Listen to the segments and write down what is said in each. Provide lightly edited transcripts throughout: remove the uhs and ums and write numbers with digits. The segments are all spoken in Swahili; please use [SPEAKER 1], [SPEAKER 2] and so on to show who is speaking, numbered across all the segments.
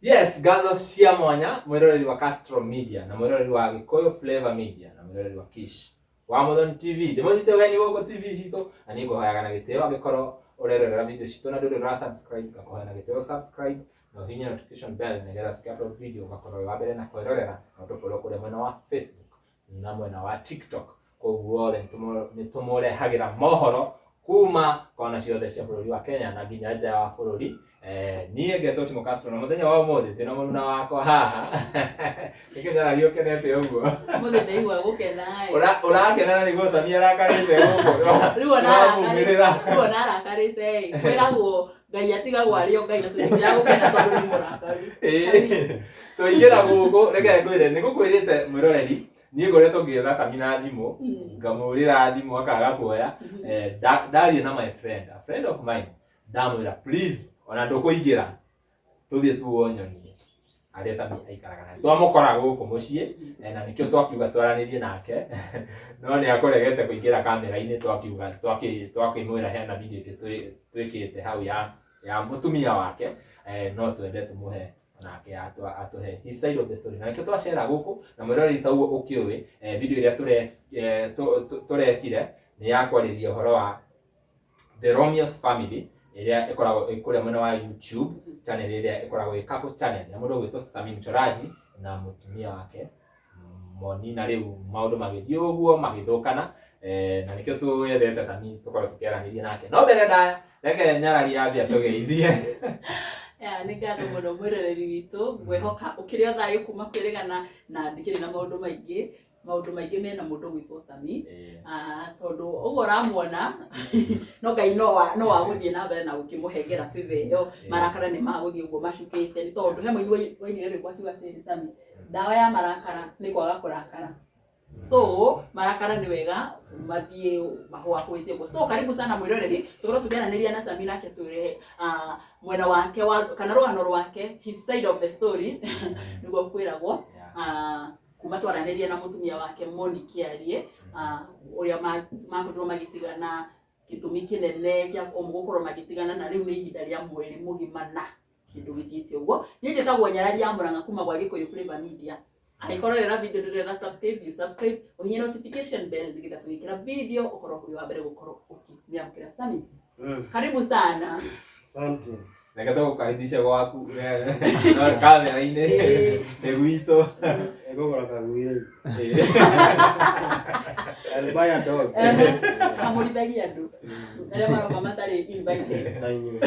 [SPEAKER 1] Yes, ngatho cia mwanya mwiroreri wa Castro Media na mwiroreri wa Gikuyu Flavor Media na mwiroreri wa Kish wa Muthoni TV. Ndimunyite ũgeni gũkũ TV citũ na niĩ ngũhoyaga na gĩtĩo angĩkorwo ũrerorera video citũ na ndũrĩ ũra subscribe, ngakũhoya na gĩtĩo subscribe na ũhihinye notification bell nĩgetha tũkĩ upload video ũgakorwo wĩ wa mbere na kwĩrorera, na ũtũfollow kũrĩa mwena wa Facebook na mwena wa TikTok. Kũu guothe nĩtũmũrehagĩra mohoro kuma kona ciothe cia bũrũri wa Kenya na nginya nja wa bũrũri. Niĩ ngetwo Timo Castro na mũthenya wa ũmũthĩ twĩna mũruna wakwa haha. Nĩkĩ nyaragia ũkenete ũguo?
[SPEAKER 2] Mũthĩ ndaigua gũkena ĩ.
[SPEAKER 1] Ũrakena na nĩguo Sami arakarĩte gũkũ.
[SPEAKER 2] Rĩu ona
[SPEAKER 1] Ũramumĩrĩra.
[SPEAKER 2] Rĩu ona arakarĩte ĩ. Kwĩragwo Ngai atigagwo arĩ o Ngai na tũtingĩaga gũkena tondũ nĩ mũrakaru.
[SPEAKER 1] Tũingĩra gũkũ, reke ngwĩre, nĩ ngũkwĩrĩte mwĩroreri, niĩ ngoretwo ngĩetha Sami na thimũ, ngamũhũrĩra thimũ akaga kuoya. Ndaria na my friend, a friend of mine, ndamwĩra please, ona ndũkũingĩra, tũthiĩ tuo nyonie harĩa Sami aikaraga na twamũkora gũkũ mũciĩ, na nĩkĩo twakiuga twaranĩrie nake, no nĩ akũregete kũingĩra kamera-inĩ, twakiuga twakĩmwĩra hena video ĩngĩ twĩkĩte hau ya mũtumia wake, no twende tũmũhe nake atũhe his side of the story, na nĩkĩo twacera gũkũ na mwĩroreri ta ũguo ũkĩũĩ, video ĩrĩa tũrekire nĩ ya kwarĩria ũhoro wa The Romeo's Family ĩrĩa ĩkoragwo ĩ kũrĩa mwena wa YouTube channel ĩrĩa ĩkoragwo ĩ couple channel ya mũndũ ũgwĩtwo Sami Mchoraji na mũtumia wake Moni, na rĩu maũndũ magĩthiĩ ũguo magĩthũkana, na nĩkĩo twethete Sami tũkorwo tũkĩaranĩria nake. No mbere ndaya, reke nyarari yambia tũgeithie.
[SPEAKER 2] Ya, nĩ ngatho mũno mwĩroreri witũ, ngwĩhoka ũkĩrĩ o thayũ kuma kwĩrĩgana na ndikĩrĩ na maũndũ maingĩ. Maũndũ maingĩ mena mũndũ ũgwĩtwo Sami. Tondũ ũguo ũramuona no Ngai no wa gũthiĩ na mbere na gũkĩmũhengera favor ĩyo, marakara nĩ magũthiĩ ũguo macukĩte, nĩ tondũ he mũini wainire rwĩmbo akiuga atĩrĩrĩ, Sami, ndawa ya marakara nĩ kwaga kũrakara. So marakara nĩ wega mathiĩ mahũahũĩte ũguo. So karibu sana mwĩroreri, tũkorwo tũkĩaranĩria na Sami nake twĩre mwena wake wa kana rũgano rwake, his side of the story nĩguo kwĩragwo. Kuma twaranĩria na mũtumia wake Moni Kĩarie, ũrĩa makorirwo magĩtigana, gĩtũmi kĩnene kĩa gũkorwo magĩtigana, na rĩu nĩ ihinda rĩa mweri mũgima na kĩndũ gĩthiĩte ũguo. Niĩ njĩtagwo Nyarari ya Mũrang'a kuma gwa Gĩkũyũ Flavor Media. Angĩkorwo ũrera video ndũrera subscribe, you subscribe, ũhihinye notification bell nĩgetha tũgĩkĩra video ũkorwo ũrĩ wa mbere gũkorwo ũkĩmĩamũkĩra. Sami, karibu sana.
[SPEAKER 3] Asante.
[SPEAKER 1] Reke tũgũkaribisha gwaku kamera-inĩ nĩ gwitũ.
[SPEAKER 3] Ngũgũra kagui rĩu. I'll buy a dog.
[SPEAKER 2] Kamũrithagia andũ arĩa maroka matarĩ invited.
[SPEAKER 3] Na inyuĩ.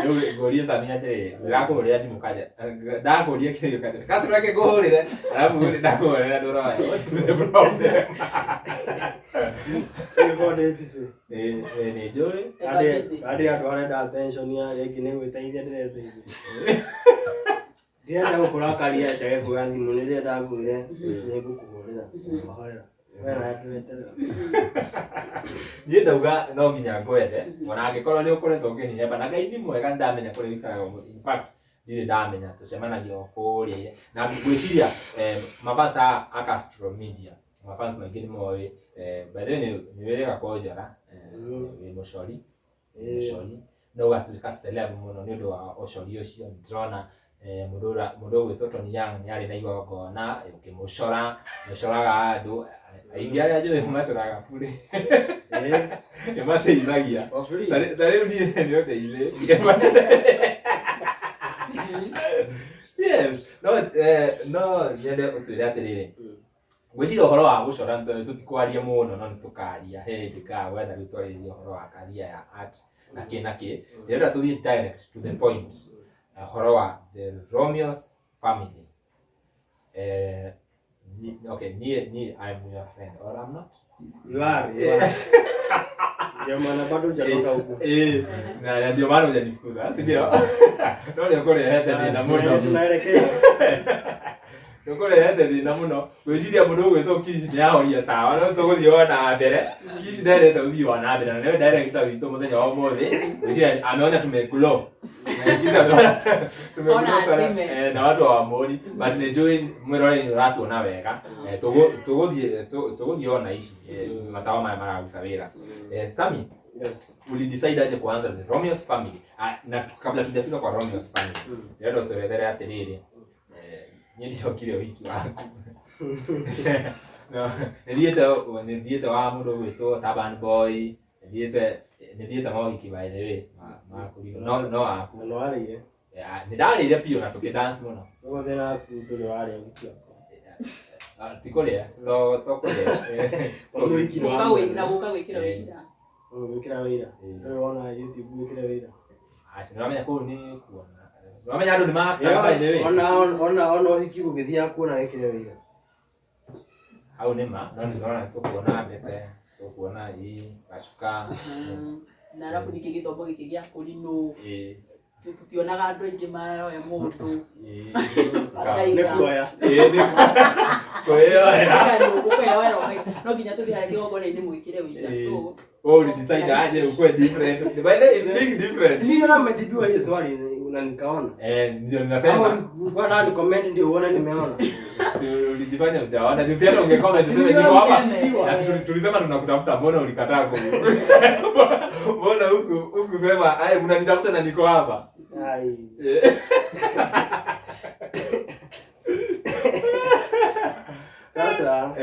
[SPEAKER 1] Rĩu ngũrie Sami atĩrĩrĩ, ndĩrakũhũrĩra thimũ kanja, ndakũria kĩũria kanja, kasi reke ngũhũrĩre, arabu ndakũhũrĩra ndũroya. What is the problem?
[SPEAKER 3] Nĩguo ndĩ busy.
[SPEAKER 1] Nĩ njũĩ.
[SPEAKER 3] Harĩ andũ arenda attention ya rĩngĩ nĩ gwĩteithia ndĩreteithia. Ndirenda gũkũrakaria njage kuoya thimũ, nĩ rĩrĩa ndakwĩre nĩ ngũkũhũrĩra, ngũhorera. We nawe ndweterera.
[SPEAKER 1] Niĩ ndauga no nginya ngwethe, ona angĩkorwo nĩ ũkoretwo ũkĩnihemba, na Ngai nĩ mwega, nĩ ndamenya kũrĩa ũikaraga ũmũthĩ. In fact, ndirĩ ndamenya, tũcemanagia o kũrĩa. Na ngwĩciria mafans a Castro Media, mafans maingĩ nĩ moĩ, by the way nĩ wĩrĩga kũnjora, wĩ mũcori, mũcori, na ũgatuĩka celeb mũno nĩ ũndũ wa ũcori ũcio. Ndĩrona mũndũ ũgwĩtwo Tony Young nĩ arĩ na igongona, ũkĩmũcora, nĩ ũcoraga andũ aingĩ arĩa njũĩ macoraga burĩ. Nĩ mateithagia.
[SPEAKER 3] O free.
[SPEAKER 1] Ta rĩu niĩ nĩ ũndeithĩtie. Yes, no nyende ũtwĩre atĩrĩrĩ, ngwĩciria ũhoro wa gũcora tũtikwaria mũno, no nĩ tũkaria he hĩndĩ ngagwetha rĩu twarĩrĩrie ũhoro wa career ya art na kĩ na kĩ. Ndĩrenda tũthiĩ direct to the point, ũhoro wa The Romeo's Family. Okay, niĩ I'm your friend or I'm not?
[SPEAKER 3] You are, you are. Ndio maana bado hujatoka huku.
[SPEAKER 1] Na ndio maana hujanifukuza, si ndio? No nĩ ũkũrehete thĩna mũno.
[SPEAKER 3] Tunaelekea.
[SPEAKER 1] Nĩ ũkũrehete thĩna mũno. Ngwĩciria mũndũ ũgwĩtwo Kish nĩ ahoria tawa, no tũgũthiĩ o na mbere. Kish ndarenda ũthiĩ wa na mbere, na nĩwe director witũ mũthenya wa ũmũthĩ. Ngwĩciria ameona tumeglow. Na Kish ameona tumeglow
[SPEAKER 2] Ona
[SPEAKER 1] sana,
[SPEAKER 2] azime.
[SPEAKER 1] Na watu hawamuoni, but nĩ njũĩ mwĩroreri nĩ ũratuona wega. Tũgũthiĩ ona ici, matawa maya mararuta wĩra. Sami,
[SPEAKER 3] Yes.
[SPEAKER 1] Ulidecide aje kuanza the Romeo's Family? Ah, na kabla tujafika kwa Romeo's Family, ndĩrenda ũtũrethere atĩrĩrĩ, niĩ ndicokire ũhiki waku. No, nĩthiĩte wa mũndũ ũgwĩtwo Taban Boy, nĩthiĩte mohiki by the way ma kũrigwo. No waku.
[SPEAKER 3] Na nĩwarĩire?
[SPEAKER 1] Yeah, nĩndarĩire biũ na tũkĩdance mũno.
[SPEAKER 3] Ũguo thĩna waku ndũrĩ warĩa ũhiki wakwa.
[SPEAKER 1] Ah, ti kũrĩa, to kũrĩa.
[SPEAKER 3] Tondũ ũhiki nĩ
[SPEAKER 2] Gũka
[SPEAKER 3] wa
[SPEAKER 2] na gũka gwĩkĩra wĩira.
[SPEAKER 3] Gwĩkĩra wĩira. Ndũrĩ wona YouTube gwĩkĩra wĩira.
[SPEAKER 1] Acio nĩwamenya kũu nĩ kuona. Nĩwamenya andũ nĩmaktaga by the way.
[SPEAKER 3] Ona ũhiki gũgĩthiaga kuona wĩkĩre wĩira.
[SPEAKER 1] Hau nĩ ma, no nĩndĩrona tũkuona mbete, tũkuona ĩ gacuka.
[SPEAKER 2] Na arabu ningĩ gĩthomo gĩkĩ gĩa kũrinũ tũtionaga andũ aingĩ maroya mũndũ.
[SPEAKER 1] Ĩ.
[SPEAKER 3] Nĩ kuoya.
[SPEAKER 1] Ĩ, nĩ kwĩyoera.
[SPEAKER 2] No nginya tũthiĩ harĩa kĩgongona-inĩ mwĩkĩre wĩira. So
[SPEAKER 1] Wewe ulidecide aje ukuwe different? By the way, it's being different.
[SPEAKER 3] Sijui kama mmejibiwa hiyo swali na nikaona.
[SPEAKER 1] Eh, ndio
[SPEAKER 3] Kama
[SPEAKER 1] ninasema.
[SPEAKER 3] ulikuwa nani comment ndio uone nimeona.
[SPEAKER 1] Ulijifanya hujaona. Juzi hata ungecomment useme niko hapa.
[SPEAKER 2] Useme.
[SPEAKER 1] Na tulisema tunakutafuta, mbona ulikataa ku? Mbona huku sema, ai mnanitafuta na niko hapa.
[SPEAKER 3] Ai. Sasa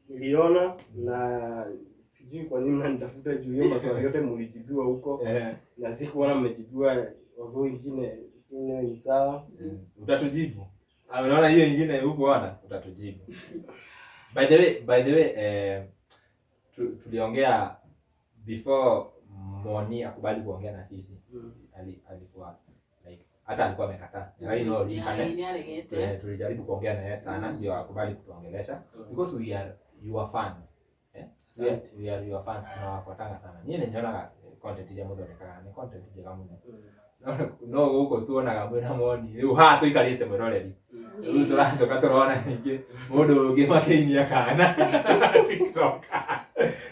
[SPEAKER 3] niliona na sijui kwa nini mnanitafuta juu hiyo maswali yote mlijibiwa huko na sikuona mmejibiwa wavyo wengine ni sawa.
[SPEAKER 1] Utatujibu. Ah, unaona hiyo ingine huku ona utatujibu. By the way, tuliongea before Moni akubali kuongea na sisi. Alikuwa like hata alikuwa amekataa. Yaani no, tulijaribu kuongea na yeye sana ndio akubali kutuongelesha because we are your fans. We are your fans, tunawafuatanga sana. Niĩ nĩnyonaga content iria mũthondekaga, nĩ content njega mũno. No gũkũ tuonaga mwĩna Moni rĩu haha tũikarĩte mwĩroreri. Rĩu tũracoka tũrona ningĩ mũndũ ũngĩ makĩinia kana TikTok.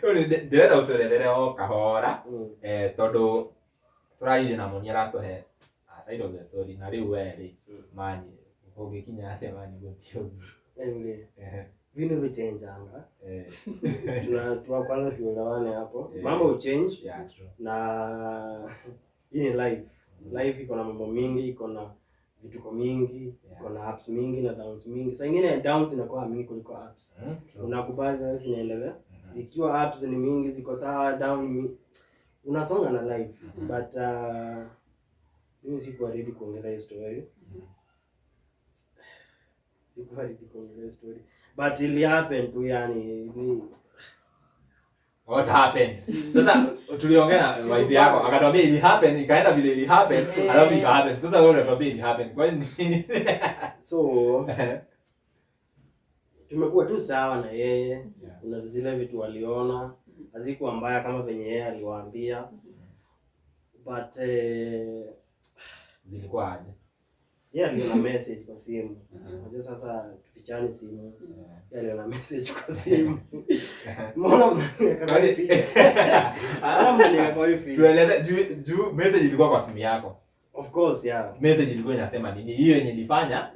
[SPEAKER 1] Rĩu ndĩrenda ũtũrethere o kahora tondũ tũraririe na Moni aratũhe a side of the story na rĩu we rĩ mani ũngĩkinya atĩa mani gũthiĩ ũguo?
[SPEAKER 3] Vinu vichenjanga. Tuna kwanza tuelewane hapo. Mambo uchange.
[SPEAKER 1] Yeah, true.
[SPEAKER 3] Na hii ni life. Life iko na mambo mingi, iko na vituko mingi, iko na ups mingi na downs mingi. Saa ingine downs inakuwa mingi kuliko ups. Unakubali life inaendelea. Ikiwa ups ni mingi ziko sawa, down unasonga na life. But mimi sikuwa ready kuongelea hiyo story. Sikuwa ready kuongelea story. But it happened tu yani.
[SPEAKER 1] What happened? Sasa tuliongea na wife yako akatuambia it happened, ikaenda vile it happened, alafu ika happen. Sasa wewe unatuambia it happened. Kwa nini?
[SPEAKER 3] So tumekuwa tu sawa na yeye. Kuna zile vitu waliona hazikuwa mbaya kama venye yeye aliwaambia. But
[SPEAKER 1] zilikuwa aje?
[SPEAKER 3] Yeye aliona message kwa simu. Unajua sasa tufichane simu. Yeye aliona message kwa simu. Mbona mnaniweka kwa hivi?
[SPEAKER 1] Tueleze juu message ilikuwa kwa simu yako.
[SPEAKER 3] Of course, yeah.
[SPEAKER 1] Message ilikuwa inasema nini? Hiyo yenye ilifanya?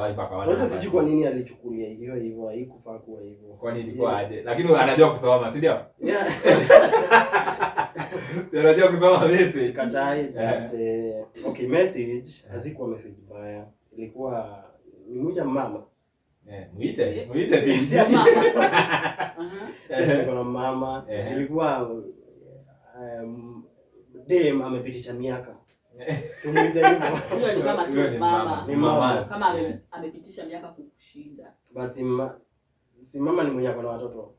[SPEAKER 1] Wife akaona.
[SPEAKER 3] Unajua sijui kwa nini alichukulia hiyo hivyo, haikufaa kuwa hivyo.
[SPEAKER 1] Kwa nini ilikuwa aje? Lakini anajua kusoma, si ndio?
[SPEAKER 3] Yeah.
[SPEAKER 1] Anajua kusoma message.
[SPEAKER 3] Sikatai, but okay, message hazikuwa message mbaya. Ilikuwa ni mmoja mama.
[SPEAKER 1] Muite si.
[SPEAKER 3] Niko na mama. Ilikuwa dem amepitisha miaka. Tumuite hivyo.
[SPEAKER 2] Huyo ni mama tu, mama.
[SPEAKER 3] Ni mama.
[SPEAKER 2] Kama amepitisha miaka kukushinda.
[SPEAKER 3] But si mama ni mwenye ako na watoto.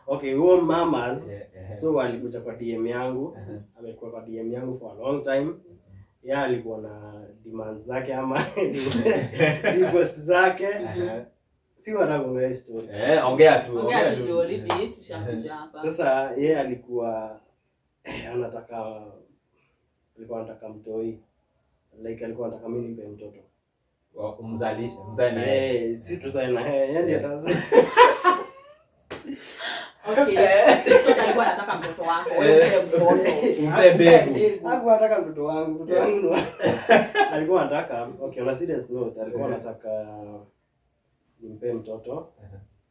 [SPEAKER 3] Okay, huo mamas. So alikuja kwa DM yangu. Amekuwa kwa DM yangu for a long time. Yeye alikuwa na demands zake ama request zake. Si wanaongelea story.
[SPEAKER 1] Ongea tu,
[SPEAKER 2] ongea tu already tushakuja hapa.
[SPEAKER 3] Sasa yeye alikuwa alikuwa anataka mtoi. Like alikuwa anataka mimi nimpe mtoto.
[SPEAKER 1] Umzalishe, mzae na yeye.
[SPEAKER 3] Si tuzae na yeye, yeye ndiye atazaa.
[SPEAKER 2] Okay. So alikuwa anataka mtoto wako, wewe mpe mtoto.
[SPEAKER 1] Umpe mbegu.
[SPEAKER 3] Hakuwa anataka mtoto wangu, mtoto wangu alikuwa anataka, okay, on a serious note, alikuwa anataka nimpe mtoto.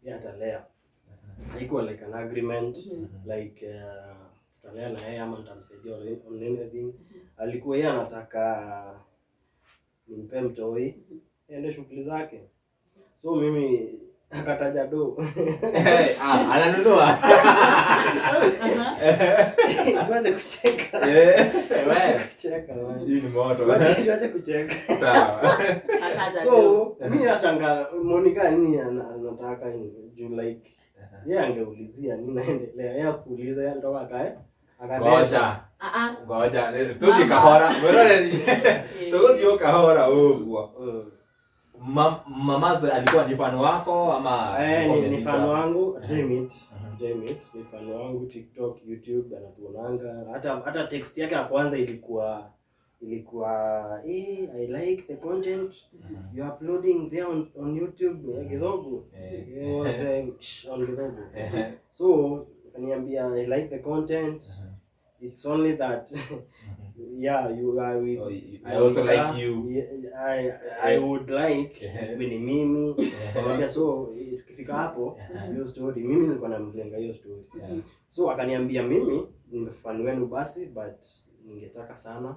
[SPEAKER 3] Yeye atalea. Haikuwa like an agreement, like Tutalea na yeye ama nitamsaidia on anything. Alikuwa yeye anataka nimpe mtoi ende shughuli zake, so mimi akataja do.
[SPEAKER 1] Ah, ananunua.
[SPEAKER 3] Tuache kucheka. Tuache kucheka, man.
[SPEAKER 1] Hii ni moto.
[SPEAKER 3] Tuache kucheka.
[SPEAKER 1] Sawa.
[SPEAKER 2] Akataja do.
[SPEAKER 3] So mi nashangaa Monica nini anataka juu like yeye angeulizia nini naendelea, yeye akuuliza, yeye alitoka akae akadesha.
[SPEAKER 1] Ngoja.
[SPEAKER 2] Ah, ah.
[SPEAKER 1] Ngoja, tuthi kahora. Mwiroreri. Tuguthii kahora ũguo. Mamaze alikuwa ni fan wako ama
[SPEAKER 3] Eh,
[SPEAKER 1] alikuwa
[SPEAKER 3] ni fan wangu, hatujai meet, ni fan wangu TikTok, YouTube anatuonanga. Hata text yake ya kwanza ilikuwa "I like the content you are uploading there on YouTube," Githogo. It was on Githogo. So akaniambia, "I like the content. It's only that, yeah, you are with
[SPEAKER 1] Oh, I also like you."
[SPEAKER 3] Yeah, I would like ni mimi. Nikamwambia, so tukifika hapo hiyo story, mimi nilikuwa namlenga hiyo story. So akaniambia, "Mimi ni fan wenu basi, but ningetaka sana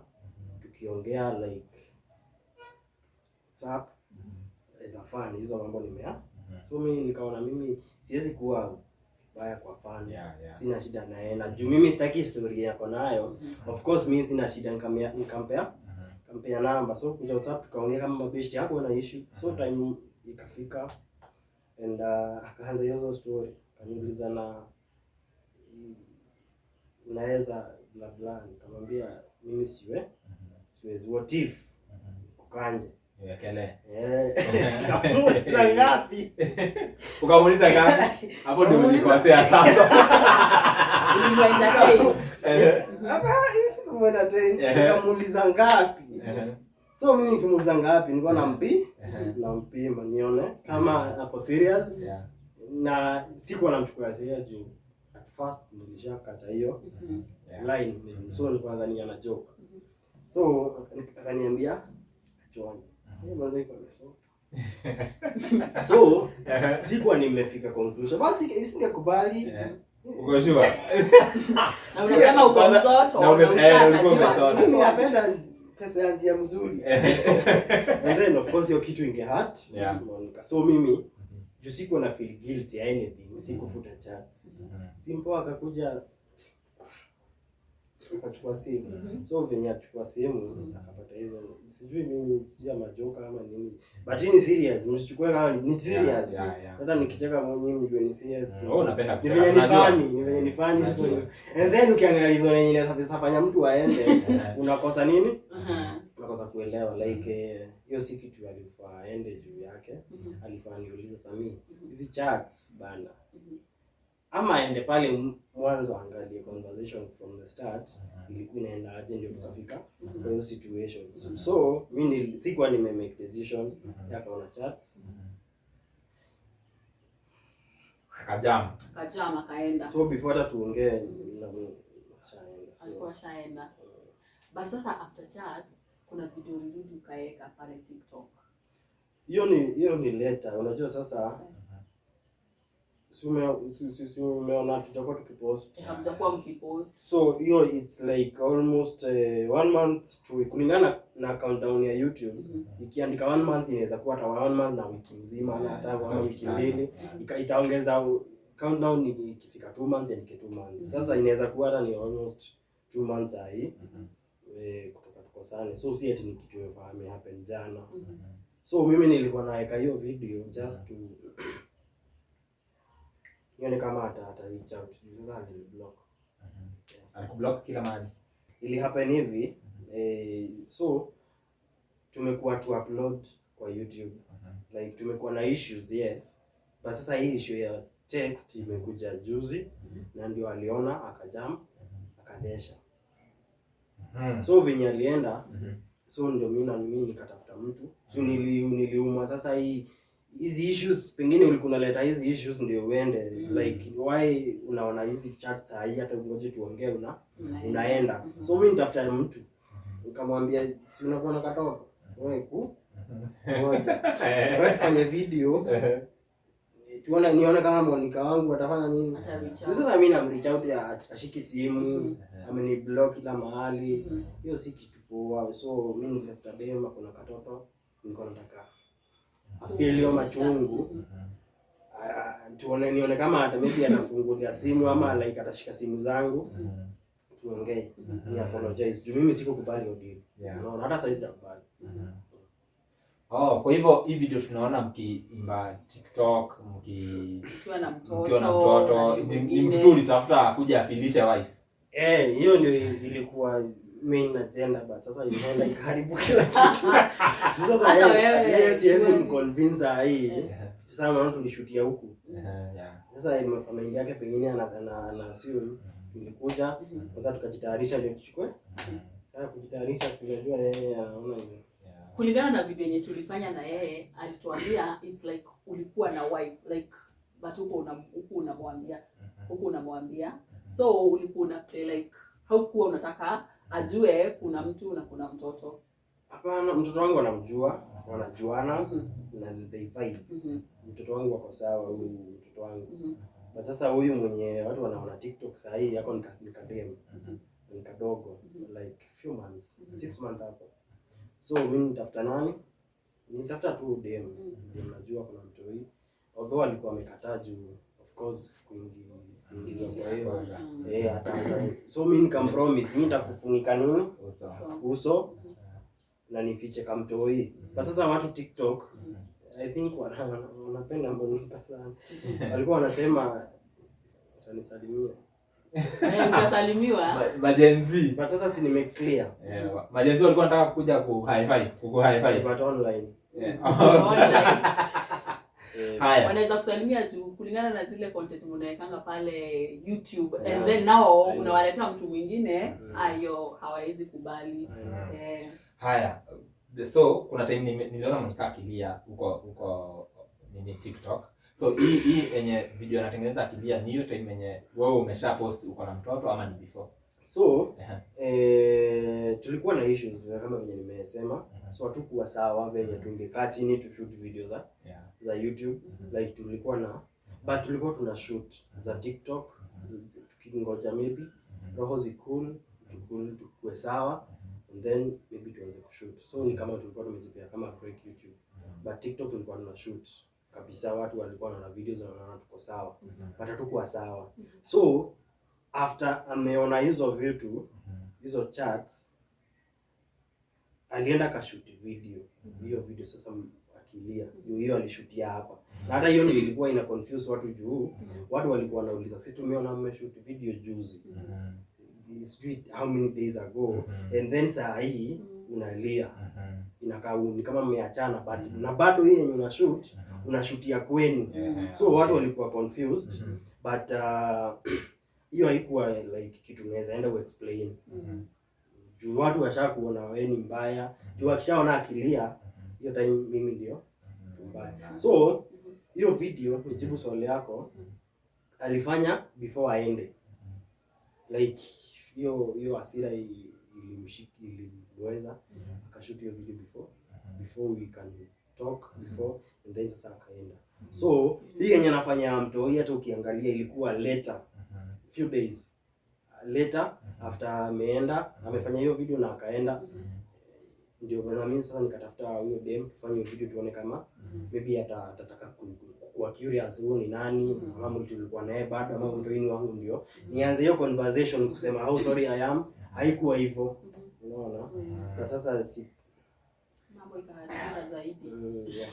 [SPEAKER 3] tukiongea like WhatsApp as a fan, hizo mambo nimea." So mimi nikaona mimi siwezi kuwa baya kwa fan. Sina shida naye, na juu mimi sitaki story yako nayo. Of course mimi sina shida, nikampea namba. So kuja WhatsApp tukaongea kama mabeshti, yako na issue. So time ikafika and akaanza hiyo story, akaniuliza na unaweza bla bla, nikamwambia mimi siwezi, what if kukanje.
[SPEAKER 1] Niwekelee.
[SPEAKER 3] Eh, nikamuuliza ngapi.
[SPEAKER 1] Ukamuuliza ngapi? Hapo ndio ulikosea sasa.
[SPEAKER 2] Ulimuentertain.
[SPEAKER 3] Hapa hii sikumuentertain. Nikamuuliza ngapi. So mimi nikimuuliza ngapi, nilikuwa nampima nione kama ako serious, na sikuwa namchukua serious juu at first nilishakata hiyo line, so nilikuwa nadhani ana joke. So akaniambia achuani. Mwanzo iko amesota, so sikuwa nimefika conclusion, but singekubali.
[SPEAKER 1] Uko sure?
[SPEAKER 2] Na unasema uko msoto,
[SPEAKER 1] na
[SPEAKER 2] na
[SPEAKER 1] ulikuwa
[SPEAKER 2] ushakatiwa.
[SPEAKER 1] umesota.
[SPEAKER 3] Mimi napenda pesa ya njia mzuri, and then of course hiyo kitu inge hurt Monica. So mimi juu sikuwa na feel guilty anything, sikufuta chats. Simpo akakuja akachukua simu. So venye achukua simu akapata hizo, sijui mimi, sijui amajoka ama nini, but hii ni serious, msichukue kama ni serious. Hata nikicheka mwenyewe mjue ni serious.
[SPEAKER 1] Wewe unapenda
[SPEAKER 3] Ni
[SPEAKER 1] kucheka.
[SPEAKER 3] venye ni
[SPEAKER 1] Unajua.
[SPEAKER 3] funny, ni venye ni funny.
[SPEAKER 1] Najua.
[SPEAKER 3] So and then ukiangalia hizo yenye inaweza fanya mtu aende, unakosa nini, unakosa kuelewa like hiyo si kitu alifaa aende juu yake. Alifaa niulize, "Sami, hizi chats bana," ama aende pale mwanzo angalie conversation from the start ilikuwa inaenda aje ndio tukafika kwa hiyo situation. So mi sikuwa nime make decision. Yeye akaona chats.
[SPEAKER 1] Akajam.
[SPEAKER 2] Akajam akaenda.
[SPEAKER 3] So before hata tuongee ashaenda. So,
[SPEAKER 2] Alikuwa ashaenda. But sasa after chats kuna video ulirudi ukaeka pale TikTok.
[SPEAKER 3] Hiyo ni later. Unajua sasa si umeona tutakuwa tukipost?
[SPEAKER 2] Hamjakuwa mkipost.
[SPEAKER 3] So hiyo it's like almost one month to, kulingana na countdown ya YouTube, ikiandika one month inaweza kuwa hata one month na wiki mzima na hata
[SPEAKER 1] Hata
[SPEAKER 3] wiki
[SPEAKER 1] wiki tatu.
[SPEAKER 3] 2. Itaongeza countdown ikifika 2 months, iandike 2 months. Sasa inaweza kuwa hata ni almost 2 months hii kutoka tukosane. So si ati ni kitu ime happen jana. So mimi nilikuwa naweka hiyo video just to nione kama ata reach out, juu sasa aliniblock.
[SPEAKER 1] Alikublock kila mahali.
[SPEAKER 3] Ili happen hivi, so tumekuwa tu upload kwa YouTube, like tumekuwa na issues, yes, but sasa hii issue ya text imekuja juzi na ndio aliona akajam akadesha. So venye alienda, so ndio mimi na mimi nikatafuta mtu. So niliumwa sasa hii hizi issues, pengine ulikuwa unaleta hizi issues ndio uende. Like why unaona hizi chat saa hii, hata ungoje tuongee,
[SPEAKER 2] Unaenda.
[SPEAKER 3] unaenda. So mimi nitafuta mtu, nikamwambia, "Si unakuwa na katoto wewe, ku ngoja wewe tufanye video." Tuone, nione kama Monica wangu atafanya nini.
[SPEAKER 2] Ata reach out.
[SPEAKER 3] Sasa mimi nam reach out, ashiki simu, ameni block kila mahali. Hiyo si kitu poa. So mimi nilitafuta dem, kuna katoto, nilikuwa nataka afeel hiyo machungu. Ah, tuone, nione kama hata maybe atafungulia simu ama like atashika simu zangu, tuongee, ni apologize juu mimi sikukubali hiyo deal. Unaona, hata saizi sijakubali.
[SPEAKER 1] Oh, kwa hivyo hii video tunaona mkiimba TikTok, mki
[SPEAKER 2] Mkiwa na mtoto,
[SPEAKER 1] mkiwa na mtoto,
[SPEAKER 2] na
[SPEAKER 1] ni
[SPEAKER 2] mwingine.
[SPEAKER 1] mtoto ulitafuta kuja afilishe wife.
[SPEAKER 3] Eh, hiyo ndio ilikuwa main agenda, but sasa imeenda ikaharibu kila kitu. Juu sasa
[SPEAKER 2] Hata
[SPEAKER 3] yeye
[SPEAKER 2] wewe,
[SPEAKER 3] yeye siwezi
[SPEAKER 2] surely.
[SPEAKER 3] mconvince hii. Sasa maana tulishutia huku. Sasa kwa mind yake pengine ana assume tulikuja kwanza tukajitayarisha ndio tuchukue. Sasa kujitayarisha, si unajua yeye anaona ni
[SPEAKER 2] Kulingana na video yenye tulifanya na yeye, alituambia it's like ulikuwa na wife, like, but huko unamwambia, huko unamwambia, so ulikuwa una play like haukuwa unataka ajue kuna mtu na kuna mtoto.
[SPEAKER 3] Hapana, mtoto wangu anamjua, wanajuana na they vibe. Mtoto wangu wako sawa, huyu mtoto wangu. But sasa huyu mwenye watu wanaona TikTok saa hii yako ni kadem. Ni kadogo, like few months, 6 months hapo. So mimi nitafuta nani? Nilitafuta tu dem. Dem najua kuna mtoi. Although alikuwa amekataa juu of course kuingizwa kwa hiyo eh, ataanza. So mimi nikampromise mimi nitakufunika nini?
[SPEAKER 1] Uso.
[SPEAKER 2] So,
[SPEAKER 3] Uso na nifiche kamtoi. Kwa sasa watu TikTok, I think wanapenda Monica sana. Walikuwa wanasema utanisalimia.
[SPEAKER 2] Eh, utasalimiwa.
[SPEAKER 1] Ma Gen Z.
[SPEAKER 3] But sasa si nime clear.
[SPEAKER 1] Eh, ma Gen Z walikuwa wanataka kuja ku high five, ku high five.
[SPEAKER 3] But online.
[SPEAKER 2] Online.
[SPEAKER 3] Eh,
[SPEAKER 1] Haya.
[SPEAKER 2] Wanaweza kusalimia juu kulingana na zile content mnawekanga pale YouTube, and then now unawaletea mtu mwingine, ayo hawawezi kubali. Eh,
[SPEAKER 1] Haya. So kuna time niliona Monica akilia huko huko nini, TikTok. So hii yenye video anatengeneza akilia ni hiyo time yenye wewe umesha post uko na mtoto ama ni before?
[SPEAKER 3] So
[SPEAKER 1] Ehe.
[SPEAKER 3] eh, tulikuwa na issues kama venye nimesema. So hatukuwa sawa venye tungekaa chini tu shoot video za za YouTube. Like tulikuwa na, but tulikuwa tuna shoot za TikTok tukingoja maybe roho zicool, tukul tukue sawa, and then maybe tuanze kushoot. So ni kama tulikuwa tumejipea kama break YouTube, but TikTok tulikuwa tuna shoot kabisa, watu walikuwa wanaona videos na wanaona tuko sawa, but hatukuwa sawa. So after ameona hizo vitu, hizo chats, alienda kashoot video. Hiyo video sasa akilia hiyo, hiyo alishutia hapa, na hata hiyo ndio ilikuwa ina confuse watu juu watu walikuwa wanauliza, si tumeona mmeshoot video juzi, sijui how many days ago, and then saa hii unalia, inakaa ni kama mmeachana, but na bado hii yenye una shoot, unashutia kwenu. So watu walikuwa confused, but hiyo haikuwa like kitu unaweza enda uexplain juu watu washa kuona wewe ni mbaya, juu wakishaona akilia hiyo time mimi ndio mbaya. So hiyo video, nijibu swali yako, alifanya before aende. Like hiyo hiyo hasira ilimweza, akashoot hiyo video before we can talk, before, and then sasa akaenda. So hii yenye anafanya mtoi, hata ukiangalia ilikuwa later, few days later after ameenda, amefanya hiyo video na akaenda, ndio na mimi sasa nikatafuta huyo dem tufanye hiyo video, tuone kama maybe atataka kuwa curious huyo ni nani, ama mtu tulikuwa naye bado, ama mtu ni wangu, ndio nianze hiyo conversation kusema how sorry I am. Haikuwa hivyo, unaona? Na sasa si
[SPEAKER 2] Mambo ikaharibika zaidi.
[SPEAKER 3] Yeah.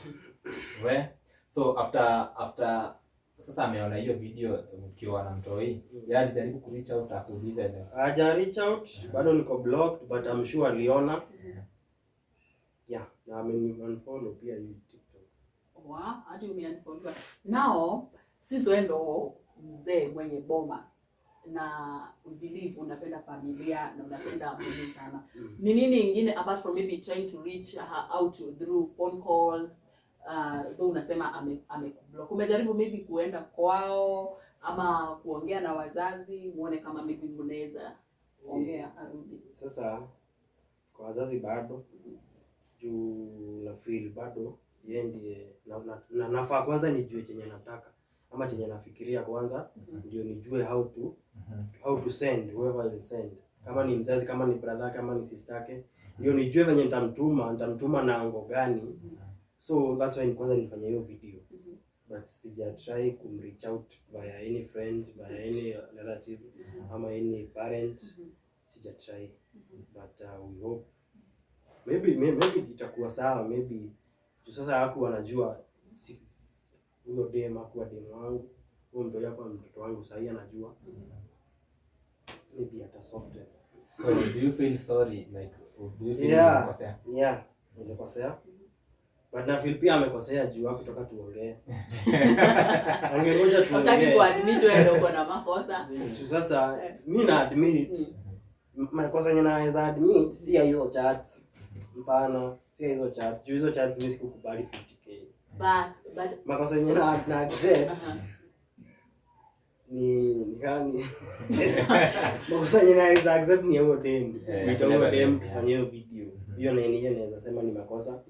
[SPEAKER 1] We, so after sasa ameona hiyo video mkiwa na mtoi, yeye alijaribu ku reach out akuulize ile?
[SPEAKER 3] Haja reach out bado, niko blocked, but I'm sure aliona, yeah, na ameni unfollow pia hii TikTok.
[SPEAKER 2] Wow, hadi umeunfollow. Now, sisi wewe ndo mzee mwenye boma na we believe unapenda familia na unapenda mimi sana. Ni nini ingine apart from maybe trying to reach her out through phone calls, though unasema amekublock. Umejaribu maybe kuenda kwao ama kuongea na wazazi muone kama maybe mnaweza ongea arudi?
[SPEAKER 3] Sasa kwa wazazi bado, juu na feel bado yeye ndiye na nafaa kwanza nijue chenye nataka. ama chenye nafikiria kwanza, ndio nijue how to send whoever will send, kama ni mzazi, kama ni brother, kama ni sister yake, ndio nijue venye nitamtuma na angle gani. So that's why kwanza nilifanya hiyo video, but sija try kumreach out via any friend, via any relative ama any parent. Sija try, but we hope maybe itakuwa sawa. Maybe juu sasa haku anajua huyo dem hakuwa dem wangu, huyo mtoto hakuwa mtoto wangu. Sahii anajua, maybe ata soften.
[SPEAKER 1] So do you feel sorry, like, do you feel
[SPEAKER 3] Yeah.
[SPEAKER 1] ulikosea?
[SPEAKER 3] Yeah, nilikosea, but na feel pia amekosea juu hakutoka tuongee, angengoja
[SPEAKER 2] Hutaki
[SPEAKER 3] tuongee.
[SPEAKER 2] kuadmit wewe ndio uko na makosa.
[SPEAKER 3] Juu sasa mi na admit makosa yenye naweza admit si ya hizo chats, mpana, si ya hizo chats, juu hizo chats mi sikukubali 50K.
[SPEAKER 2] But
[SPEAKER 3] Makosa yenye na accept ni gani? Makosa yenye naweza accept ni ya huyo dem, kuita huyo
[SPEAKER 1] kuleta
[SPEAKER 3] dem
[SPEAKER 1] dem,
[SPEAKER 3] tufanye hiyo video. Hiyo na hiyo naweza sema ni makosa,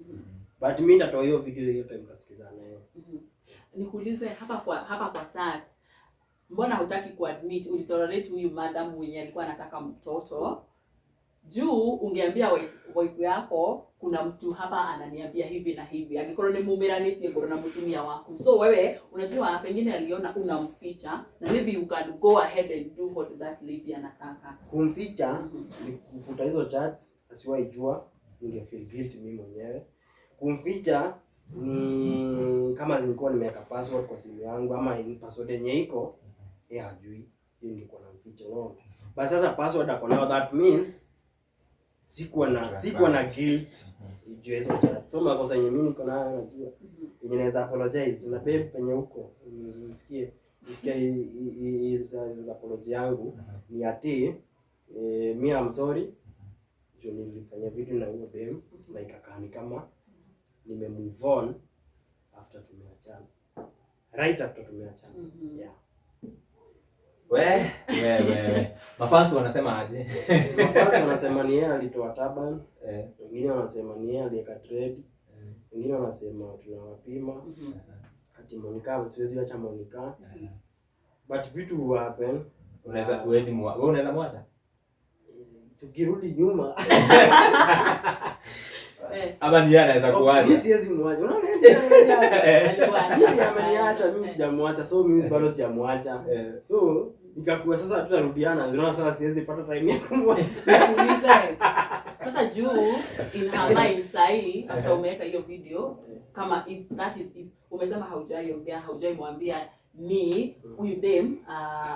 [SPEAKER 3] but mi nitatoa hiyo video hiyo time tasikizana naye.
[SPEAKER 2] Nikuulize hapa kwa tax, mbona hutaki kuadmit ulitolerate huyu madam mwenye alikuwa anataka mtoto? Juu ungeambia wife yako, kuna mtu hapa ananiambia hivi na hivi, angĩkorwo nĩ mumĩranĩtie ngoro na mũtumia waku. So wewe unajua pengine aliona unamficha na maybe you can go ahead and do what that lady anataka.
[SPEAKER 3] Kumficha ni kufuta hizo chats asiwahi jua, ninge feel guilty mimi mwenyewe. Kumficha ni kama nilikuwa nimeweka password kwa simu yangu ama ni password yenye iko yeye hajui, hiyo ningekuwa namficha, unaona. But sasa password ako nayo, that means sikuwa na guilt juu ya hizo chat. So makosa yenye mimi niko nayo, najua yenye naweza apologize na babe penye huko, usikie hii apology yangu ni ati mi I'm sorry juu nilifanya vitu na huyo dem na ikakaa ni kama nime move on after tumeachana, right after tumeachana. Yeah.
[SPEAKER 1] We, we, we, we. Mafans wanasema aje?
[SPEAKER 3] Mafans wanasema ni yeye alitoa turban, wengine wanasema ni yeye aliweka dread, wengine wanasema tunawapima, ati Monica, siwezi acha Monica, but vitu happen.
[SPEAKER 1] Unaweza huwezi wewe unaweza mwacha?
[SPEAKER 3] Tukirudi nyuma
[SPEAKER 1] Ama ni yeye anaweza
[SPEAKER 3] mi
[SPEAKER 1] kuacha?
[SPEAKER 3] siwezi mwacha. Unaona, yeye ameniacha.
[SPEAKER 2] Alikuwa
[SPEAKER 3] Mimi ameniacha, mimi sijamwacha, so mimi bado sijamwacha. So ikakuwa sasa tutarudiana, unaona, sasa siwezi pata time ya kumwacha.
[SPEAKER 2] Nikuulize, sasa juu in her mind sahi after umeweka hiyo video, kama if that is if umesema haujaiongea, haujaimwambia ni huyu dem,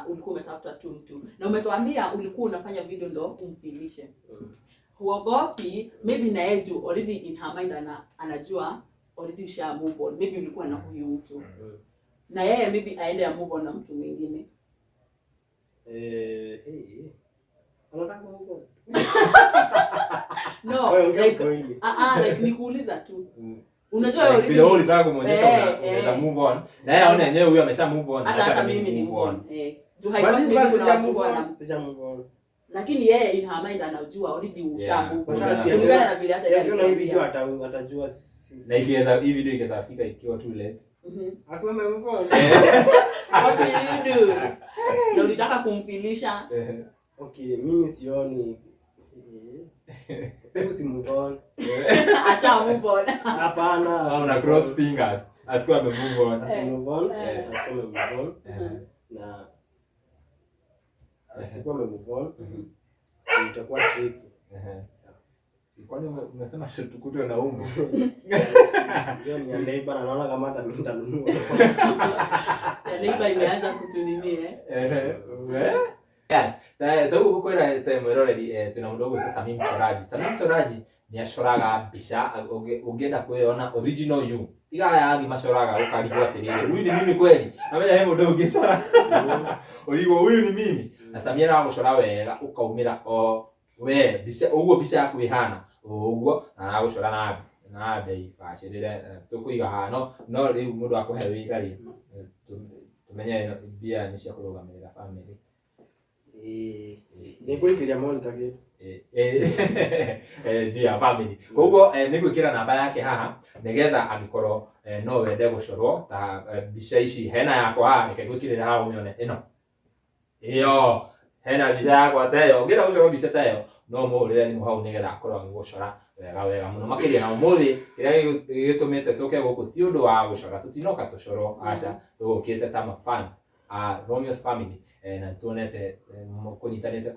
[SPEAKER 2] ulikuwa umetafuta tu mtu na umetuambia ulikuwa unafanya video ndo umfilishe, huogopi maybe na yeye juu already in her mind anajua already usha move on, maybe ulikuwa na huyu mtu na yeye maybe aende ya move on na mtu mwingine?
[SPEAKER 3] Eh, hey. Anataka move on.
[SPEAKER 2] No.
[SPEAKER 3] Wewe ongea
[SPEAKER 2] Like,
[SPEAKER 3] ukweli.
[SPEAKER 2] ah, ah, like nikuuliza tu. Unajua
[SPEAKER 1] Like,
[SPEAKER 2] already
[SPEAKER 1] vile wewe ulitaka kumuonyesha unaweza move on. Na yeye aone yenyewe huyu amesha move on.
[SPEAKER 2] Hata
[SPEAKER 1] Acha
[SPEAKER 2] hata
[SPEAKER 1] mimi
[SPEAKER 2] mimi ni
[SPEAKER 1] move on.
[SPEAKER 2] Eh, juu
[SPEAKER 3] But
[SPEAKER 2] haikosi
[SPEAKER 3] this
[SPEAKER 2] maybe
[SPEAKER 3] one
[SPEAKER 2] kuna
[SPEAKER 3] sija
[SPEAKER 2] watu
[SPEAKER 3] move
[SPEAKER 2] wana
[SPEAKER 3] on. Sija move on.
[SPEAKER 2] Lakini yeye in her mind anajua already usha
[SPEAKER 1] Yeah.
[SPEAKER 2] move on.
[SPEAKER 3] Sasa si
[SPEAKER 2] Kulingana na vile hata
[SPEAKER 3] si
[SPEAKER 2] yeye
[SPEAKER 3] akiona hii video
[SPEAKER 2] alikuambia.
[SPEAKER 3] atajua
[SPEAKER 1] Na ikiweza hii video ikiweza fika ikiwa too late.
[SPEAKER 3] Akuwa ame move on.
[SPEAKER 2] What will you do? Na ulitaka kumfilisha.
[SPEAKER 3] Okay, mimi sioni. Hebu si move on.
[SPEAKER 2] Asha move on.
[SPEAKER 3] Hapana.
[SPEAKER 1] Au na cross fingers. Asikuwa ame move on.
[SPEAKER 3] Asi move on. Asikuwa ame move on. Na asikuwa ame move on. Itakuwa tricky.
[SPEAKER 1] Kwani umesema tukutwe na umbu?
[SPEAKER 3] Hiyo ni ya neighbor na naona kama hata mimi nitanunua.
[SPEAKER 2] Ya neighbor imeanza kutunini, eh.
[SPEAKER 1] Yes. Ta gukwira te mwiroreri, twina mundu ũgwĩtwo Sami Mchoraji. Sami Mchoraji nĩ acoraga mbica ũngĩenda kwĩyona original you. Tiga aya angĩ macoraga ũkarigwo atĩrĩrĩ, huyu ni mimi kweli? Amenya he mũndũ ũngĩcora ũrigwo huyu ni mimi. Na Sami aragũcora wega ũkaumĩra o we mbica ũguo mbica yaku ĩhana ũguo, na aragũcora na bei bacĩrĩre. Tũkũiga haha, no rĩu mũndũ akũhe wĩra rĩ, tũmenye mbia nĩ cia kũrũgamĩrĩra family.
[SPEAKER 3] Nĩ ngwĩkĩria monitor kĩ.
[SPEAKER 1] Juu ya family. Koguo nĩ gwĩkĩra namba yake haha nĩgetha angĩkorwo no wende gũcorwo ta mbica ici hena yakwa haha, reke ngwĩkĩrĩre haha ũmĩone ĩno. Ĩyo hena mbica yakwa ta ĩyo, ũngĩenda gũcorwo mbica ta ĩyo no mũhũrĩre thimũ hau nĩgetha akorwo agĩgũcora wega wega mũno makĩria. Na ũmũthĩ kĩrĩa gĩtũmĩte tũke gũkũ ti ũndũ wa gũcora, tũtinoka tũcorwo, aca, tũgũkĩte ta mafans a Romeo's family, na tuonete kũnyitanĩte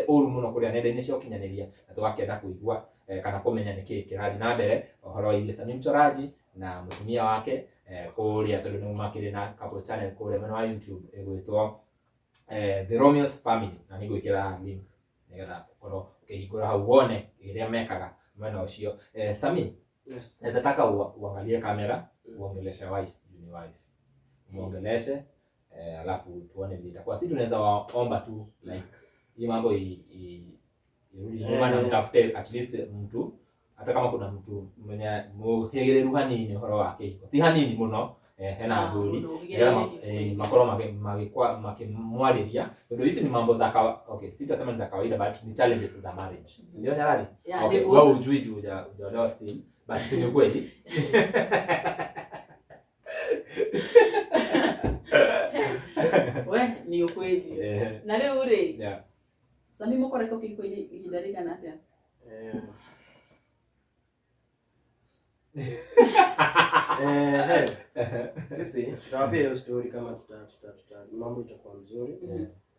[SPEAKER 1] ũru mũno kũrĩa nenda-inĩ cia ũkinyanĩria, na tũgakĩenda kũigua kana kũmenya nĩkĩĩ kĩrathiĩ na mbere ũhoro wĩgiĩ Sami Mchoraji na mũtumia wake kũrĩa, tondũ nĩ makĩrĩ na couple channel kũrĩa mwena wa YouTube ĩgwĩtwo The Romeo's Family, na nĩngwĩkĩra link nĩgetha ũkorwo ũkĩhingũra hau wone ĩrĩa mekaga mwena ũcio. Sami,
[SPEAKER 3] Yes.
[SPEAKER 1] naweza taka uangalie kamera, uongeleshe wife, juu ni wife, muongeleshe, alafu tuone vile itakuwa. Si tunaweza waomba tu like hii mambo irudi nyuma na mtafute at least mtu, hata kama kuna mtu mwenye muhĩgĩrĩru hanini ũhoro wa kĩhiko, ti hanini mũno, hena athuri
[SPEAKER 2] Mũndũ
[SPEAKER 1] nĩgetha
[SPEAKER 2] ũhĩgĩrĩire
[SPEAKER 1] makorwo makĩmwarĩria, tondũ hizi ni mambo za okay, sitasema ni za kawaida, but ni challenges za marriage. Ndio Nyarari?
[SPEAKER 2] Yeah,
[SPEAKER 1] Okay,
[SPEAKER 2] nĩguo.
[SPEAKER 1] wewe hujui juu hujaolewa still, but si ni kweli?
[SPEAKER 2] We nĩ ũkweli. Na rĩu rĩ, Sami, mũkoretwo kĩhiko-inĩ ihinda rĩigana atĩa?
[SPEAKER 3] Sisi tutawapia hiyo story kama tuta mambo itakuwa mzuri.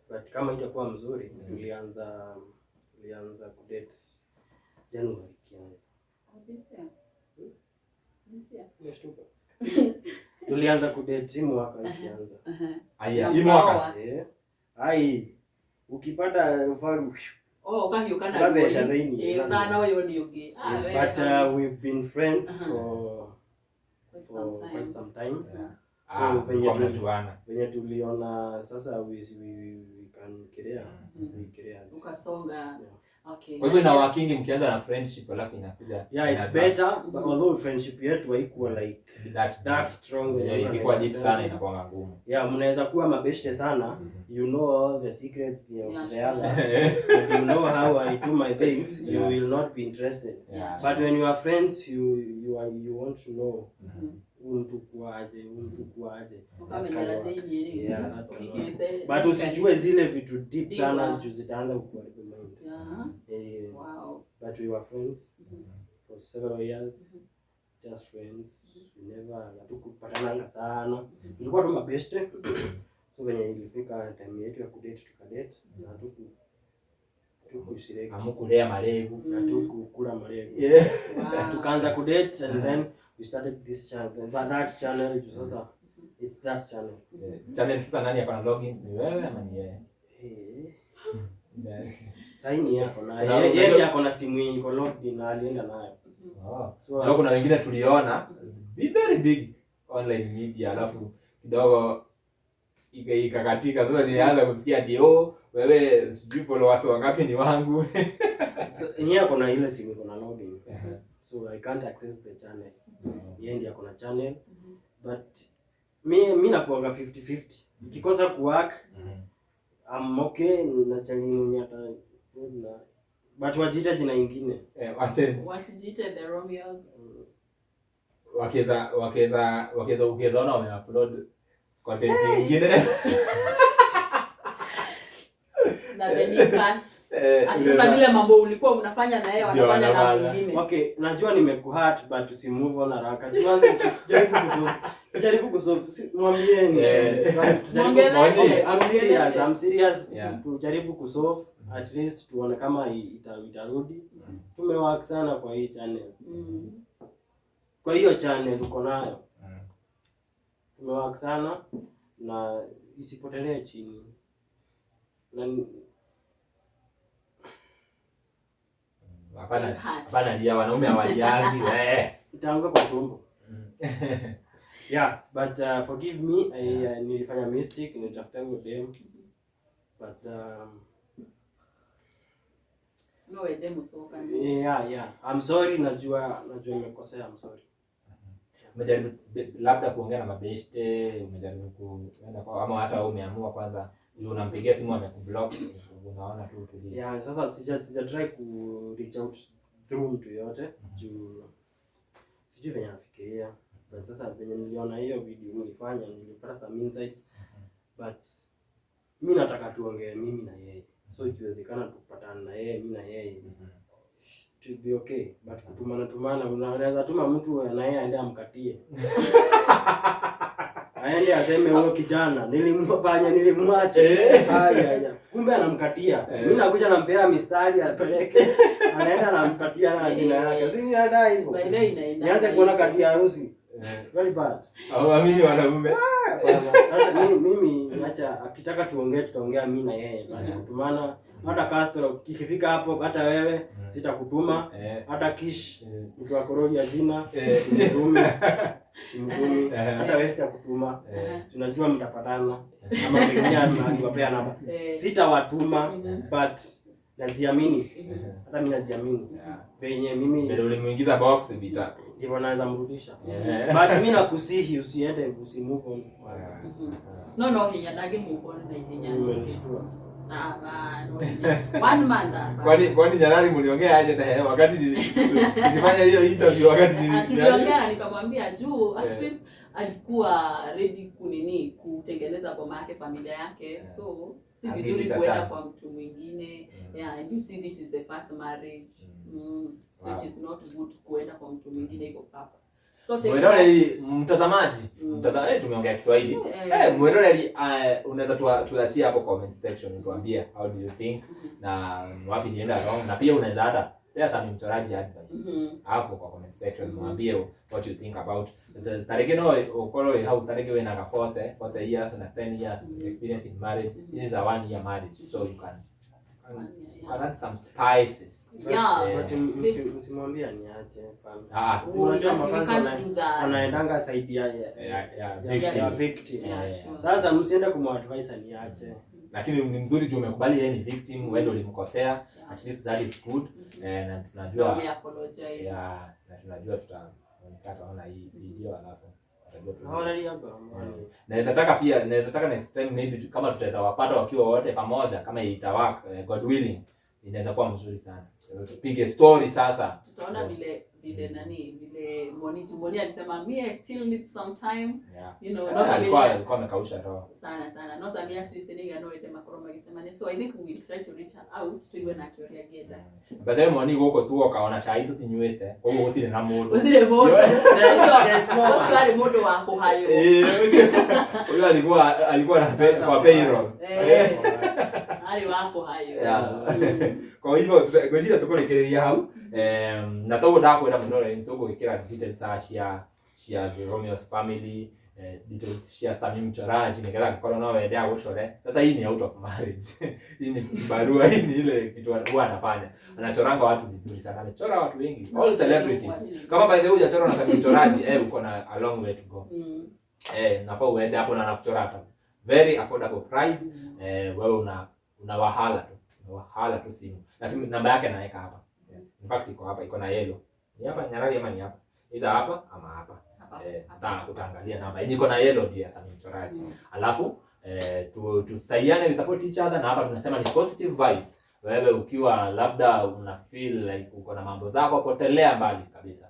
[SPEAKER 3] But kama itakuwa mzuri, tulianza kudate January kianza.
[SPEAKER 2] Oh, this year. This year.
[SPEAKER 3] Umeshtuka? Tulianza kudate hii mwaka ikianza.
[SPEAKER 1] Aya,
[SPEAKER 2] Na
[SPEAKER 1] hii mwaka.
[SPEAKER 2] mkaoa.
[SPEAKER 3] Ai, ukipata ufaru
[SPEAKER 2] Oh, ũkahiũka na
[SPEAKER 3] Ũgatheca
[SPEAKER 2] ruo.
[SPEAKER 3] thĩinĩ.
[SPEAKER 2] Ũtana ũyũ nĩ ũngĩ. Ah, we,
[SPEAKER 3] But we've been friends for
[SPEAKER 2] quite some
[SPEAKER 3] for
[SPEAKER 2] time.
[SPEAKER 3] quite some time. So
[SPEAKER 1] Ah,
[SPEAKER 3] venye
[SPEAKER 1] mlikuwa mnajuana.
[SPEAKER 3] venye tuliona sasa we can clear, we clear.
[SPEAKER 2] Ukasonga.
[SPEAKER 3] Yeah.
[SPEAKER 2] Okay.
[SPEAKER 1] Kwa hivyo ina working mkianza na friendship alafu inakuja
[SPEAKER 3] Yeah, it's
[SPEAKER 1] ina
[SPEAKER 3] better, but although friendship yetu haikuwa like
[SPEAKER 1] that
[SPEAKER 3] that strong
[SPEAKER 1] yeah,
[SPEAKER 3] venye
[SPEAKER 1] ikikuwa deep
[SPEAKER 3] mnaweza
[SPEAKER 1] sana
[SPEAKER 3] sema.
[SPEAKER 1] inakuwa ngumu.
[SPEAKER 3] Yeah, mnaweza kuwa mabeshte sana, you know all the secrets of the other, and you know how I do my things, you will not be interested. But when you are friends, you want to know huyu mtu kuaje, huyu mtu kuaje.
[SPEAKER 2] Ũkamenyera thĩinĩ rĩu.
[SPEAKER 3] Yeah, that can work.
[SPEAKER 2] Ũkĩte-
[SPEAKER 3] But usijue zile vitu deep
[SPEAKER 2] Deep,
[SPEAKER 3] sana
[SPEAKER 2] ah.
[SPEAKER 3] juu zitaanza kukuharibu mind.
[SPEAKER 2] Wow.
[SPEAKER 3] But we were friends for several years, just friends. We never, hatukupatananga sana, tulikuwa tu mabeshte. So venye ilifika time yetu ya kudate, tukadate na hatukushiriki.
[SPEAKER 1] Hamkulea malegu.
[SPEAKER 3] Hatukukula malegu.
[SPEAKER 2] Wow.
[SPEAKER 3] Tukaanza kudate and then we started this channel, that channel, juu sasa it's that channel.
[SPEAKER 1] Channel sasa nani ako na logins, ni wewe ama ni yeye?
[SPEAKER 3] Sahi ni yako na yeye ndiye ako na simu yenye iko logged in na alienda nayo.
[SPEAKER 1] Oh.
[SPEAKER 3] So
[SPEAKER 1] Ndio kuna wengine tuliona be very big online media, alafu kidogo ikakatika. Sasa nilianza kusikia ati oh, wewe sijui followers wangapi ni wangu.
[SPEAKER 3] So, yeye ako na ile simu iko na login. So I can't access the channel. Yeye ndiye ako na channel. But mi nakuanga 50-50. Ikikosa kuwork, I'm okay na channel mwenye ata na, but wajiita jina ingine.
[SPEAKER 1] Wachange.
[SPEAKER 2] Wasijiite the Romeos.
[SPEAKER 1] Wakiweza ukiweza ona wameupload content nyingine.
[SPEAKER 2] Na the new batch. Ati sasa zile mambo ulikuwa unafanya na yeye
[SPEAKER 1] Ndio
[SPEAKER 2] wanafanya na
[SPEAKER 1] wanafanya.
[SPEAKER 2] mwingine.
[SPEAKER 3] Okay, najua nimekuhurt, but usimove on haraka. Tuanze jaribu kusolve. Jaribu kusolve. Si, mwambieni.
[SPEAKER 2] Mwongeleshe.
[SPEAKER 3] Okay, I'm serious. I'm serious. Tujaribu kusolve, at least tuone kama itarudi. Tumework sana kwa hii channel. Kwa hiyo channel uko nayo. Tumework sana na isipotelee chini. Na
[SPEAKER 1] Hapana,
[SPEAKER 2] Deep heart.
[SPEAKER 1] hapana, dia wanaume hawaliangi eh.
[SPEAKER 3] Itaanguka kwa tumbo. Yeah, but forgive me, nilifanya mistake, nilitafuta huyo dem. But
[SPEAKER 2] No wende mũcokane.
[SPEAKER 3] yeah. I'm sorry, najua nimekosea, I'm sorry.
[SPEAKER 1] Umejaribu labda kuongea na mabeshte, umejaribu kuenda kwa ama hata umeamua kwanza Juu unampigia simu amekublock, unaona tu utulie.
[SPEAKER 3] Yeah, sasa sija try ku reach out through mtu yote juu sijui venye anafikiria. But sasa venye niliona hiyo video nilifanya, nilipata some insights, but mi nataka tuongee mimi na yeye, so ikiwezekana tupatane na yeye, mi na yeye, it will be okay. But kutumana tumana, unaweza tuma mtu na yeye aende amkatie, aende aseme huyo kijana nilimfanya, nilimwacha. Haya haya, kumbe anamkatia. Mimi nakuja nampea mistari apeleke, anaenda anamkatia na jina yake. Si inaenda hivyo?
[SPEAKER 2] By the way, inaenda.
[SPEAKER 3] Nianze kuona kadi ya harusi, very bad.
[SPEAKER 1] Hauamini wanaume.
[SPEAKER 3] Hapana. Sasa mimi acha akitaka tuongee, tutaongea mimi na yeye, but kutumana, hata Castro ikifika hapo, hata wewe sitakutuma, hata Kish mtu wa koroli ya jina simtumi, simtumi, hata wewe sitakutuma. Tunajua mtapatana ama pengine aliwapea namba, sitawatuma, but najiamini, hata mimi najiamini venye mimi
[SPEAKER 1] Vile ulimuingiza box vita.
[SPEAKER 3] Ndivyo naweza mrudisha. But mimi nakusihi usiende, usimove on kwanza.
[SPEAKER 2] No, hinya ndagi move on na ihenya.
[SPEAKER 3] Umenishtua.
[SPEAKER 2] Ah, ba, no hinya. One month hapa.
[SPEAKER 1] Kwani Nyalali mliongea aje na yeye wakati nilifanya hiyo interview, wakati
[SPEAKER 2] Ah, tuliongea na nikamwambia juu at least alikuwa ready kunini, kutengeneza boma yake, familia yake, so si
[SPEAKER 1] Give
[SPEAKER 2] vizuri
[SPEAKER 1] it a
[SPEAKER 2] kuenda
[SPEAKER 1] chance.
[SPEAKER 2] kwa mtu mwingine. Yeah, and you see, this is the first marriage, so it is not good kuenda kwa mtu mwingine hivyo papa. So take
[SPEAKER 1] Mwiroreri,
[SPEAKER 2] that.
[SPEAKER 1] mtazamaji, tumeongea Kiswahili. Mwiroreri, unaweza tuachie hapo comment section tuambie how do you think na wapi nienda wrong, na pia unaweza hata pea Sammy Mchoraji advice hapo kwa comment section, mwambie what you think about tarĩngĩ no ũkorwo wĩ hau, tarĩngĩ wĩna ga 40 years na 10 years experience in marriage. This is a one year marriage, so you can you can add some spices.
[SPEAKER 3] But msimwambie aniache, fam.
[SPEAKER 1] Ah,
[SPEAKER 3] Unajua
[SPEAKER 2] You
[SPEAKER 3] mafans
[SPEAKER 2] can't do that.
[SPEAKER 3] wanaendanga side ya
[SPEAKER 1] ya
[SPEAKER 3] ya
[SPEAKER 1] victim.
[SPEAKER 3] victim.
[SPEAKER 2] Yeah, sure.
[SPEAKER 3] Sasa msiende kumadvise aniache.
[SPEAKER 1] Lakini ni mzuri juu umekubali yeye ni victim, wewe ndio ulimkosea. At least that is good. Na tunajua
[SPEAKER 2] Wame apologize.
[SPEAKER 1] Yeah, na tunajua tutaona hii video alafu watajua tu.
[SPEAKER 3] Hawana hapa.
[SPEAKER 1] Naweza taka pia, naweza taka next time maybe kama tutaweza wapata wakiwa wote pamoja, kama itawork, God willing, inaweza kuwa mzuri sana. Tupige story sasa.
[SPEAKER 2] Tutaona vile vile nani, vile Moni alisema me, I still need some time. No Samia
[SPEAKER 1] Alikuwa amekausha roho.
[SPEAKER 2] Sana sana, no Samia, at least niga no ite makoro magisemane, so I think we will try to reach her out tuiwe na kioria genda.
[SPEAKER 1] But then Moni gũkũ tu okaona cai tũtinyuĩte, koguo gũtirĩ na mũndũ.
[SPEAKER 2] Gũtirĩ mũndũ.
[SPEAKER 3] There's no one.
[SPEAKER 2] Ũcio arĩ mũndũ wa kũhaywo.
[SPEAKER 1] Ũcio alikuwa na kwa payroll.
[SPEAKER 2] Arĩ wa kũhaywo.
[SPEAKER 1] Kwa hivyo ngwĩciria tũkũrĩkĩrĩria hau. Na toguo ndakwĩra mũroreri, nĩ tũgũgĩkĩra details ta cia the Romeo's family, details cia Sammy Mchoraji, nĩgetha angĩkorwo no wende agũcore. Sasa hii ni out of marriage, hii ni barua, hii ni ile kitu huwa anafanya, anachoranga watu vizuri sana, amechora watu wengi, all celebrities. Kama by the way hujachora na Sammy Mchoraji, uko na a long way to go. Nafaa uende hapo na anakuchora hata very affordable price. Wewe una wahala tu, una wahala tu simu na simu namba yake naweka hapa. In fact iko hapa, iko na yellow. Ni hapa Nyalali ama ni hapa? Either hapa ama hapa.
[SPEAKER 2] Hapa.
[SPEAKER 1] Hapa utaangalia namba yenye iko na yellow ndio ya Sammy Mchoraji. Alafu tusaidiane, we support each other, na hapa tunasema ni positive vibes. Wewe ukiwa labda una feel like uko na mambo zako, potelea mbali kabisa.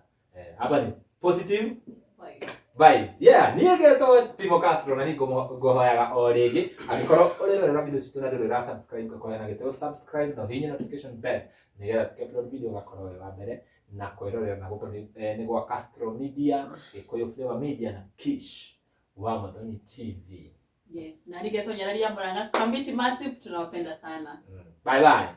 [SPEAKER 1] Hapa ni positive
[SPEAKER 2] Vibes.
[SPEAKER 1] Vibes. Yeah, niĩ ngetwo Timo Castro na nĩ ngũhoyaga o rĩngĩ angĩkorwo ũrerorera video citũ na ndũrĩ ũra subscribe, ngakoya na gĩtĩ subscribe na ũhihinye notification bell nĩgetha tũkĩ upload video ũgakorwo wĩ wa mbere na kwĩrorera. Na gũkũ nĩ gwa Castro Media, Gĩkũyũ Flavor Media na Kish wa Muthoni TV.
[SPEAKER 2] Yes, na ningetonyeraria Murang'a Community Massive, tunawapenda sana.
[SPEAKER 1] Bye bye.